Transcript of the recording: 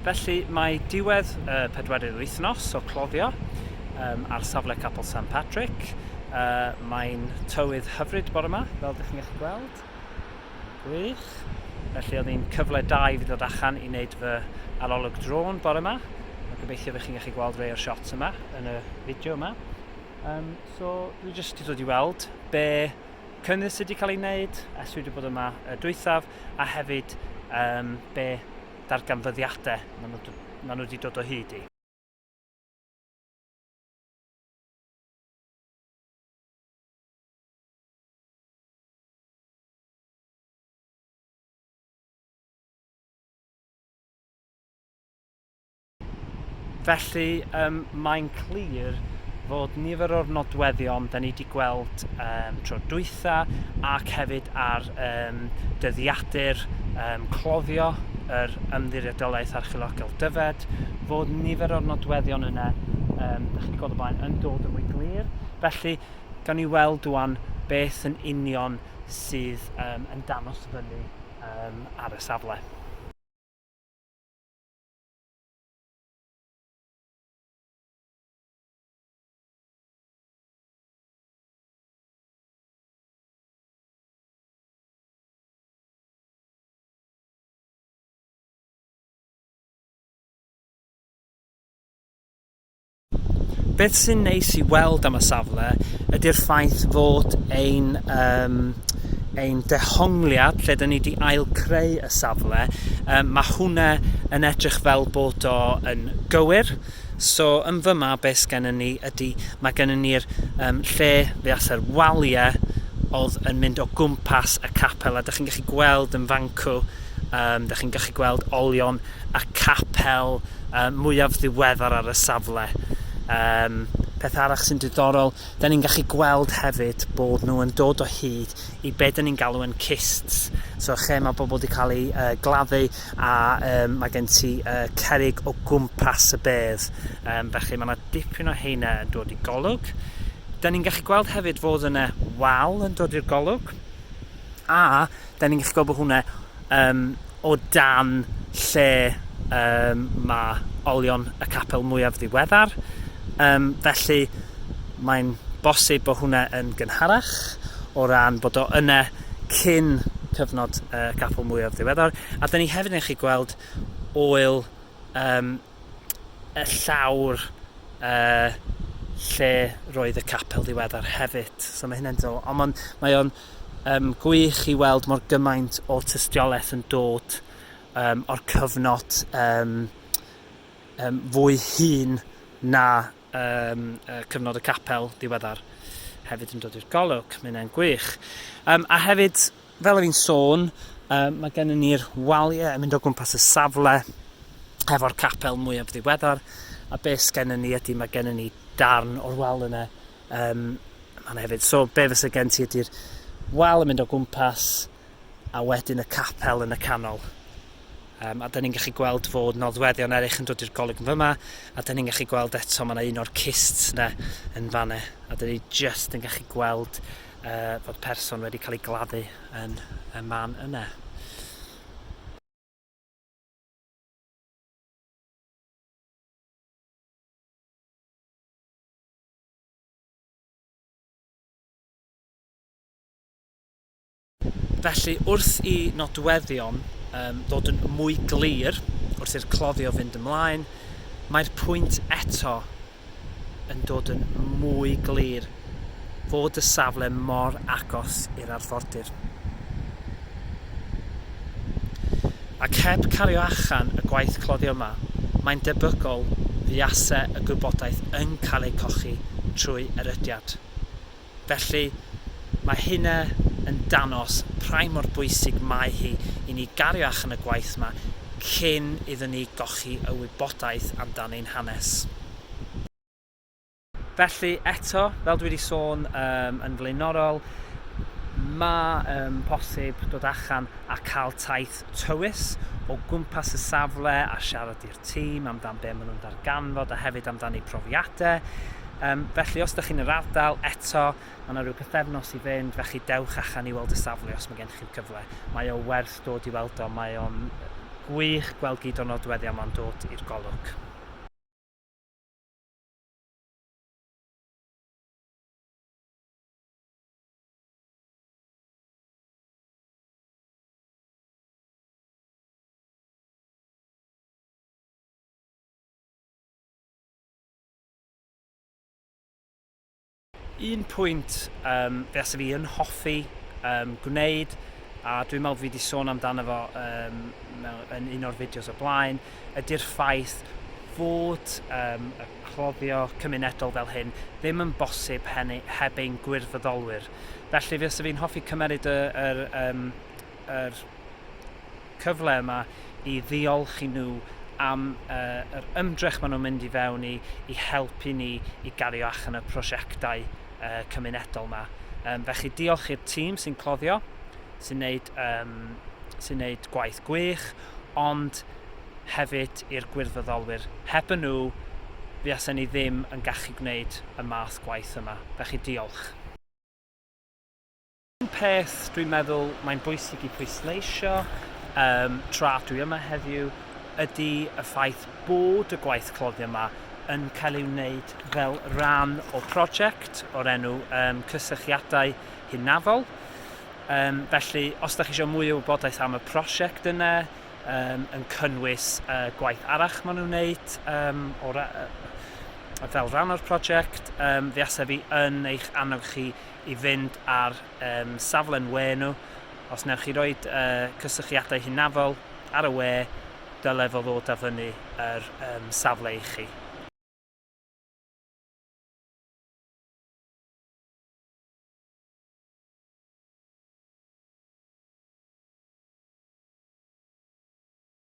Felly mae diwedd y pedwerydd wythnos o cloddio um, ar safle Capel St Patrick. Uh, mae'n tywydd hyfryd bore yma, fel ydych chi'n gallu gweld. Gwych. Felly oedd hi'n cyfle da i fi ddod allan i wneud fy arolwg drôn bore yma. A gobeithio bych chi'n gallu gweld rhai o'r shots yma yn y fideo yma. Um, so dwi jyst wedi dod i weld be cynnydd sydd wedi cael ei wneud ers dwi wedi bod yma y dwythaf a hefyd um, be darganfyddiadau maen nhw, maen nhw wedi dod o hyd i. Felly, um, mae'n clir fod nifer o'r nodweddion da ni wedi gweld um, tro dwytha ac hefyd ar um, dyddiadur um, cloddio yr Ymddiriedolaeth Archeolegol Dyfed, fod nifer o'r nodweddion yna, um, da chi wedi gweld o blaen, yn dod yn fwy glir. Felly, gawn ni weld dwan beth yn union sydd um, yn danos fyny um, ar y safle. Beth sy'n neis i weld am y safle ydy'r ffaith fod ein, um, ein dehongliad lle dyn ni wedi ail-creu y safle, um, mae hwnna yn edrych fel bod o yn gywir. So yn fyma beth sgennym ni ydy mae gennym ni'r um, lle fuase'r waliau oedd yn mynd o gwmpas y capel a dych chi'n gallu gweld yn fancw, um, dych chi'n gallu gweld olion y capel um, mwyaf ddiweddar ar y safle. Um, peth arall sy'n diddorol, da ni'n gallu gweld hefyd bod nhw yn dod o hyd i be da ni'n galw yn cists. So lle mae bobl wedi cael eu uh, gladdu a um, mae gen ti uh, cerrig o gwmpas y bedd. Um, felly mae yna dipyn o heina yn dod i golwg. Da ni'n gallu gweld hefyd fod yna wal yn dod i'r golwg. A da ni'n gallu gweld bod hwnna um, o dan lle um, mae olion y capel mwyaf ddiweddar. Um, felly mae'n bosib bod hwnna yn gynharach o ran bod o yna cyn cyfnod y uh, capel mwyaf ddiweddar. A da ni hefyd yn gallu gweld oel um, y llawr uh, lle roedd y capel ddiweddar hefyd. So mae hynna'n diddorol. Ond mae'n, mae o'n um, gwych i weld mor gymaint o tystiolaeth yn dod um, o'r cyfnod um, um, fwy hŷn na um, cyfnod y capel diweddar hefyd yn dod i'r golwg. Mae hynna'n gwych. Um, a hefyd, fel o'n i'n sôn, um, mae gennym ni'r waliau yn mynd o gwmpas y safle efo'r capel mwyaf ddiweddar. A beth sgennym ni ydy mae gennym ni darn o'r wal yna um, yma hefyd. So be fysa gen ti ydy'r wal yn mynd o gwmpas a wedyn y capel yn y canol. Um, a da ni'n gallu gweld fod nodweddion eraill yn dod i'r golwg yn fyma, a da ni'n gallu gweld eto mae yna un o'r cists yna yn fanna, a da ni just yn gallu gweld uh, fod person wedi cael ei gladdu yn y man yna. Felly, wrth i nodweddion um, ddod yn mwy glir, wrth i'r cloddio fynd ymlaen, mae'r pwynt eto yn dod yn mwy glir fod y safle mor agos i'r arfordir. Ac heb cario allan y gwaith cloddio yma, mae'n debygol fuase y gwybodaeth yn cael ei cochi trwy erydiad. Felly, mae hynna yn danos pry mor bwysig mae hi i ni gario allan y gwaith 'ma cyn iddyn ni gochi y wybodaeth amdan ein hanes. Felly, eto, fel dwi wedi sôn um, yn flaenorol, mae um, posib dod allan a cael taith tywys o gwmpas y safle a siarad i'r tîm amdan be maen nhw'n darganfod a hefyd amdan eu profiadau. Um, felly, os ydych chi'n yr ardal, eto, mae yna rhyw pythefnos i fynd, felly dewch allan i weld y safle os mae gennych chi'r cyfle. Mae o werth dod i weld o, mae o'n gwych gweld gyd o'r nodweddion 'ma'n dod i'r golwg. Un pwynt um, fe fi yn hoffi um, gwneud, a dwi'n meddwl fi wedi sôn amdano fo um, yn un o'r fideos o blaen, ydy'r ffaith fod um, y cloddio cymunedol fel hyn ddim yn bosib hynny, heb ein gwirfoddolwyr. Felly fe fi'n hoffi cymeryd y, yr, um, yr cyfle yma i ddiolch i nhw am uh, yr ymdrech maen nhw'n mynd i fewn i, i helpu ni i gario allan y prosiectau uh, cymunedol yma. Felly diolch i'r tîm sy'n cloddio, sy'n neud, um, sy'n neud gwaith gwych, ond hefyd i'r gwirfoddolwyr. Heb y nhw, fuasen ni ddim yn gallu gwneud y math gwaith yma. Felly diolch. Un peth dwi'n meddwl mae'n bwysig i pwysleisio um, tra dwi yma heddiw ydy y ffaith bod y gwaith cloddio yma yn cael ei wneud fel rhan o prosiect o'r enw um, Cysylltiadau Hynafol. Um, felly, os da chi eisiau mwy o wybodaeth am y prosiect yna, um, yn cynnwys uh, gwaith arall maen nhw'n wneud um, o'r, uh, fel rhan o'r prosiect, um, fe asaf fi yn eich annog chi i fynd ar um, safle'n we nhw. Os newch chi roed uh, cysylltiadau hynafol ar y we, dyle fo ddod â fyny yr um, safle i chi.